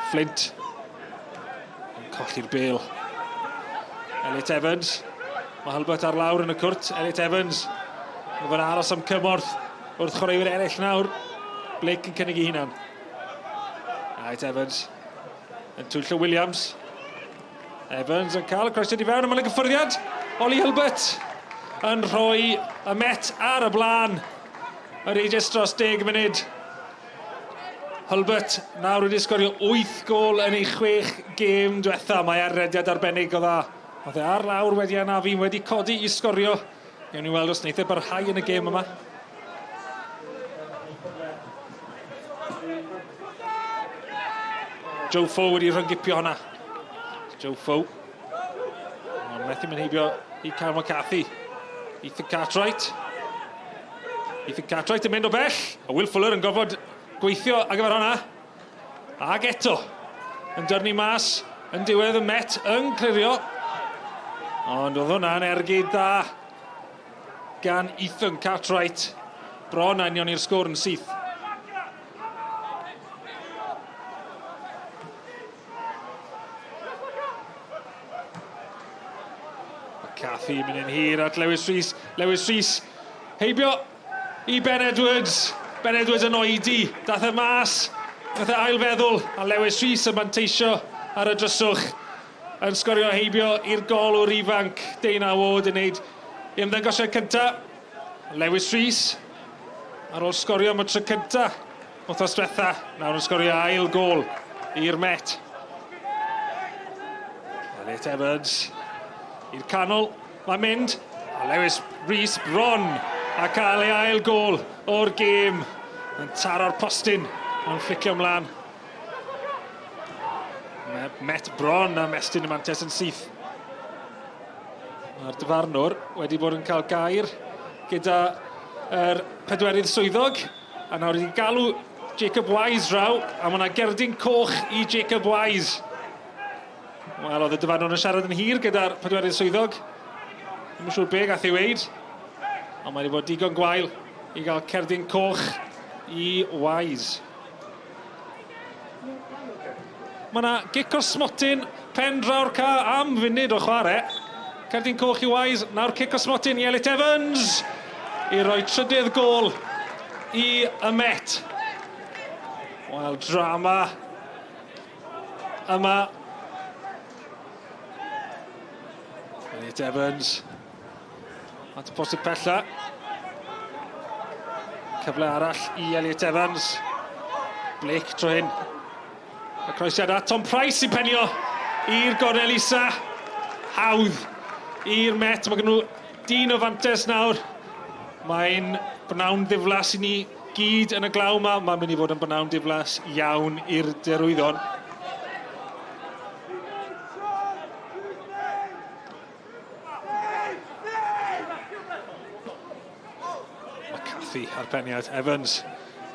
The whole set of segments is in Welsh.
Flint yn colli'r bel. Elliot Evans. Mae Hulbert ar lawr yn y cwrt. Elliot Evans. Mae fe'n aros am cymorth wrth chwaraewyr eraill nawr. Blake yn cynnig ei hunan. Elliot Evans yn twyllo Williams. Evans yn cael y croesiad i fewn, a mae'n gyffyrddiad. Ollie Hulbert yn rhoi y Met ar y blaen. Yr Aegis dros 10 munud. Hulbert nawr wedi sgorio 8 gol yn ei chwech gêm diwetha. Mae ar rediad arbennig o dda. Oedd e ar lawr wedi anafu, wedi codi i sgorio. Newn ni weld os wneith e barhau yn y gêm yma. Joe Foe wedi rhyngipio hwnna. Joe Foe. Mae'n methu mynd heibio i Carl McCarthy. Ethan Cartwright. Ethan Cartwright yn mynd o bell. A Will Fuller yn gorfod gweithio ar gyfer hwnna. Ac eto, yn dyrnu mas, yn diwedd y Met yn clirio. Ond oedd hwnna'n ergyd dda gan Ethan Cartwright. Bron a union i'r sgwr yn syth. McCarthy mynd yn hir at Lewis Rees. Lewis Rees heibio i Ben Edwards. Ben Edwards yn oedi. Dath e mas. Nath e ailfeddwl. A Lewis Rees yn manteisio ar y dryswch. Yn sgorio heibio i'r golwr ifanc. Dana Ward yn neud ei ymddangosiad cynta. Lewis Rees ar ôl sgorio am y tro cynta wythnos diwetha, nawr yn sgorio ail gôl i'r Met. Elliot Evans i'r canol, mae'n mynd, a Lewis Rees bron a cael ei ail gôl o'r gêm yn taro'r postyn yn fflicio ymlaen. Mae Met bron am estyn y mantes yn syth. Mae'r dyfarnwr wedi bod yn cael gair gyda yr pedwerydd swyddog, a nawr wedi galw Jacob Wise draw, a mae yna gerdyn coch i Jacob Wise. Wel, oedd y dyfarnwr yn siarad yn hir gyda'r pedwerydd swyddog. Ddim yn siŵr be gath ei weid, ond mae wedi bod digon gwael i gael cerdyn coch i Wise. Mae yna gic o'r smotyn, pen draw'r ca am funud o chwarae. Cerdyn coch i Wise, nawr cic o'r smotyn i Elliot Evans i roi trydydd gôl i y Met. Wel, drama yma. Elliot Evans At y posib pella. Cyfle arall i Elliot Evans. Blake tro hyn. Y croesiad at Tom Price sy'n penio i'r gornel isa. Hawdd i'r Met. Mae gen nhw dyn o fantes nawr. Mae'n bnawn ddiflas i ni gyd yn y glaw yma. Mae'n mynd i fod yn bnawn diflas iawn i'r derwyddon. McCarthy ar peniad, Evans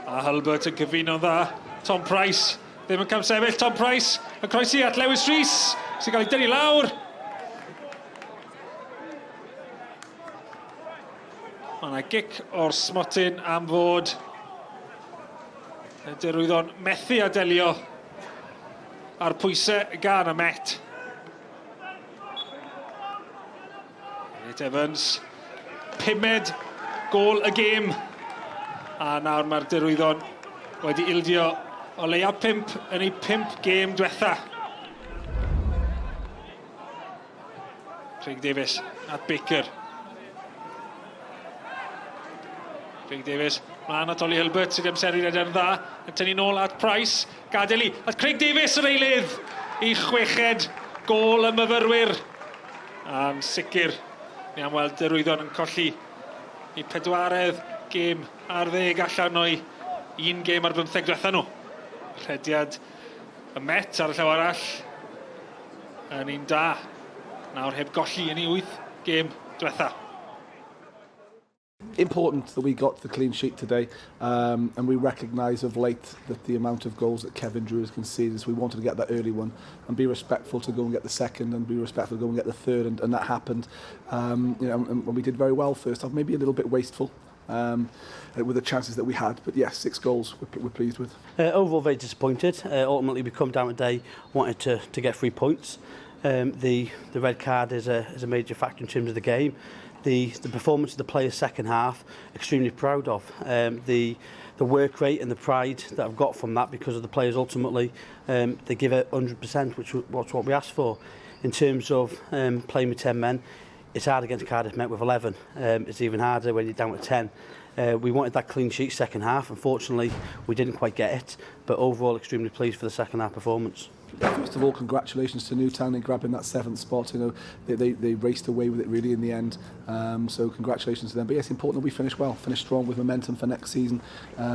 a Hulbert yn cyfuno'n dda. Tom Price ddim yn camsefyll, Tom Price yn croesi at Lewis Rees sy'n cael ei dynnu lawr. Mae yna gic o'r smotyn am fod y derwyddon methu a delio a'r pwysau gan y Met. Elliot Evans, pumed gôl y gêm. A nawr mae'r Derwyddon wedi ildio o leia pump yn ei pump gêm diwetha. Craig Davies at Baker. Craig Davies, mlaen at Ollie Hilbert sydd amseru'r edrych yn dda, yn tynnu nôl at Price. Gadael i at Craig Davies yr eilydd i chweched gôl y myfyrwyr. A'n sicr, ni am weld Derwyddon yn colli i pedwaredd gêm ar ddeg allan o'i un gêm ar bymtheg diwetha nhw. Rhediad y Met ar y llaw arall yn un da. Nawr heb golli yn ei wyth gêm diwetha. Important that we got the clean sheet today um, and we recognise of late that the amount of goals that Kevin Drew has conceded, so we wanted to get that early one and be respectful to go and get the second and be respectful to go and get the third and, and that happened. Um, you know, and, and we did very well first half, maybe a little bit wasteful. With the chances that we had. But yes, six goals we're pleased with. Overall, very disappointed. Ultimately, we come down today, wanted to get 3 points. The red card is a major factor in terms of the game. The performance of the players second half, extremely proud of. The work rate and the pride that I've got from that because of the players ultimately, they give it 100%, which was what we asked for. In terms of playing with 10 men, it's hard against Cardiff Met with 11. It's even harder when you're down with 10. We wanted that clean sheet second half. Unfortunately, we didn't quite get it, but overall extremely pleased for the second half performance. First of all, congratulations to Newtown in grabbing that seventh spot. They raced away with it really in the end. So congratulations to them. But yes, important that we finish well, finish strong with momentum for next season,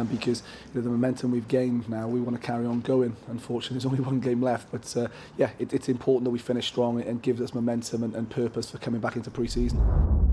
because the momentum we've gained now, we want to carry on going. Unfortunately, there's only one game left, but yeah, it's important that we finish strong and gives us momentum and purpose for coming back into pre-season.